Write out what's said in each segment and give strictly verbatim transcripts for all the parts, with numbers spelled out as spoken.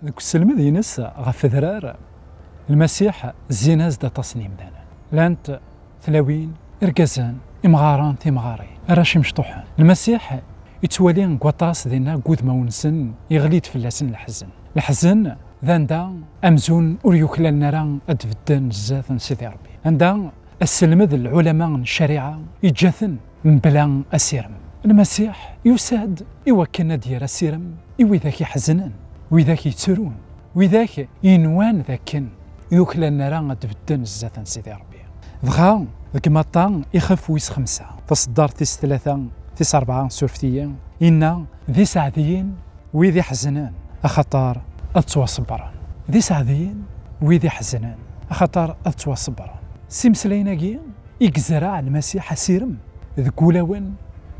Deg uselmed-ines ɣef udrar, Lmasiḥ zzin-as-d aṭas n yimdanen. Llant tlawin, irgazen, imɣaren, timɣarin, arrac imecṭuḥen. Lmasiḥ yettwali deg waṭas dinna deg wudmawen-nsen, yeɣli-d fell-asen leḥzen. Leḥzen d anda amzun ur yuklalen ara ad d-bedden zdat n Sidi Ṛebbi. Anda aselmed n lɛulama n ccariɛa yeǧǧa-ten mebla asirem. Lmasiḥ yusa-d i wakken ad d-yerr asirem i widak iḥeznen, widak yettrun, widak yenwan d akken yuklalen ara ad d-bedden zdat n Sidi Ṛebbi. Dɣa, deg Matta ixef wis xemsa, taṣeddart tis tlata, tis ṛebɛa, surfet-iyi, yenna: "D iseɛdiyen wid iḥeznen, axaṭer ad ttwaṣebbren." D iseɛdiyen wid iḥeznen, axaṭer ad ttwaṣebbren. S imeslayen-agi i yezreɛ Lmasiḥ asirem deg wulawen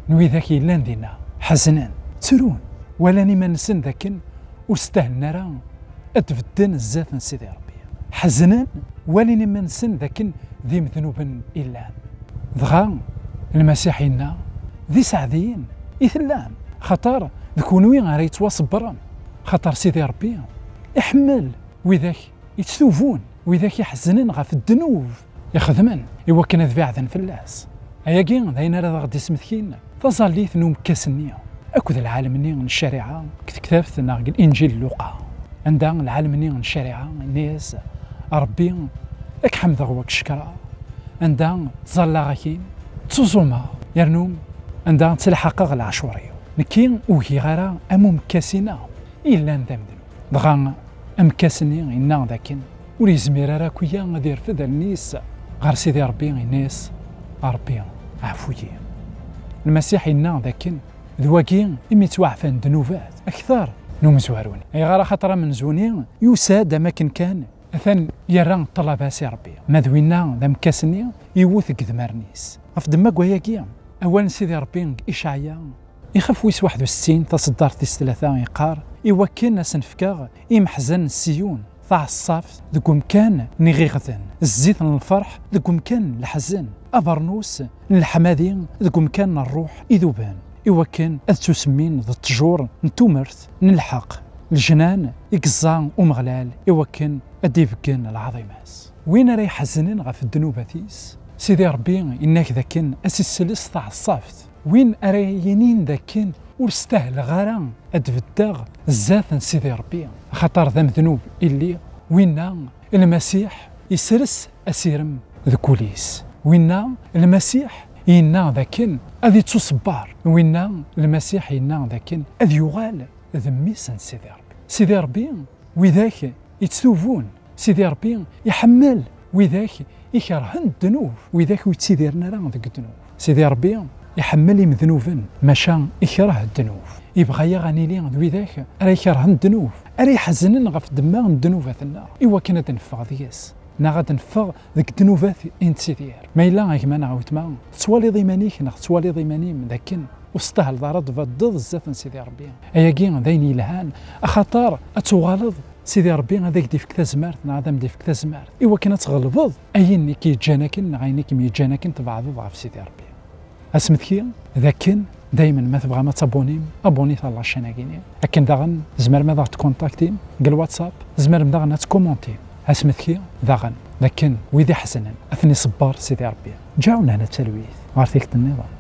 n widak yellan dinna, ḥeznen, ttrun, walan iman-nsen d akken ur stahlen ara ad bedden zdat n Sidi Ṛebbi. Ḥeznen, walin iman-nsen d akken d imednuben i llan. Dɣa Lmasiḥ yenna: "D iseɛdiyen i tellam, xaṭer d kunwi ara yettwaṣebbren, xaṭer Sidi Ṛebbi iḥemmel widak yettubun, widak iḥeznen ɣef ddnub ixedmen i wakken ad beɛden fell-as." Ayagi d ayen ara d aɣ-d-ismetkin taẓallit n umekkas-nni akked lɛalem-nni n ccariɛa deg tektabt neɣ deg Linǧil n Luqa, anda lɛalem-nni n ccariɛa yenna-yas: "Ṛebbi, ad k-ḥemdeɣ u ad k-cekkreɣ, anda ttẓallaɣ akin, ttuẓumeɣ, yernu anda ttelḥaqeɣ leɛcur-iw. Nekki ur giɣ ara am umekkas-inna i yellan d amednub." Dɣa amekkas-nni yenna dakken ur yezmir ara akk-ya ad irfed allen-is ɣer Sidi Ṛebbi, yenna-yas: "A Ṛebbi, ɛfu-yi." Lmasiḥ yenna dakken d wagi imi ttwaɛfan ddnubat akter n umezwaru-nni. Ayɣer? Axaṭer amenzu-nni yusa-d am akken kan atan yerra ṭṭlaba-s i Ṛebbi. Ma d winna d amekkas-nni, iwwet deg idmaren-is. Ɣef ddemma n wayagi, awal n Sidi Ṛebbi deg Icɛaya, ixef wis waḥed u settin, taṣeddart tis tlata, yeqqar: "I wakken ad sen-fkeɣ i imeḥzan n Siyun taɛeṣṣabt deg umkan n iɣiɣden, zzit n lferḥ deg umkan n leḥzen, abernus n leḥmadi deg umkan n ṛṛuḥ iduben, i wakken ad ttusemmin d ṭṭjur n tumert n lḥeqq, lejnan i yeẓẓa Umeɣlal, i wakken ad d-ibeggen lɛaḍima-s." Win ara iḥeznen ɣef ddnubat-is, Sidi Ṛebbi yenna-k dakken ad s-isles taɛeṣṣabt. Win ara yinin dakken ur stahleɣ ara ad beddeɣ zdat n Sidi Ṛebbi, axaṭer d amednub i lliɣ, winna Lmasiḥ isres asirem deg wul-is. Winna Lmasiḥ yenna dakken ad ittuṣebber. Winna Lmasiḥ yenna dakken ad yuɣal d mmi-s n Sidi Ṛebbi. Sidi Ṛebbi, widak yettubun. Sidi Ṛebbi iḥemmel widak ikerhen ddnub, widak ur yettidiren ara deg ddnub. Sidi Ṛebbi iḥemmel imednuben, maca ikreh ddnub. Yebɣa-yaɣ ad nili d widak ara ikerhen ddnub, ara iḥeznen ɣef ddemma n ddnubat-nneɣ, i wakken ad neffeɣ deg-s, neɣ ad neffeɣ deg ddnubat i nettidir. Ma yella a gma neɣ a wetma tettwaliḍ iman-ik neɣ tettwaliḍ iman-im dakken ur testahleḍ ara ad tbeddeḍ zdat n Sidi Ṛebbi, ayagi d ayen yelhan, axaṭer ad tuɣaleḍ Sidi Ṛebbi ad ak-d-ifk tazmert neɣ ad am-d-ifk tazmert i wakken ad tɣelbeḍ ayen i k-yeǧǧan akken neɣ ayen i kem-yeǧǧan akken tbeɛdeḍ ɣef Sidi Ṛebbi. Asmetki d akken daymen ma tebɣam ad tabunim, abunit ɣer la chaîne-agi-ni. Akken daɣen tzemrem ad aɣ-tkontaktim deg lWhatsApp, tzemrem daɣen ad tkumuntim. Asmetki daɣen d akken wid iḥeznen ad ten-iṣebber Sidi Ṛebbi. Ǧaɛun hna d talwit ɣer tikkelt nniḍen.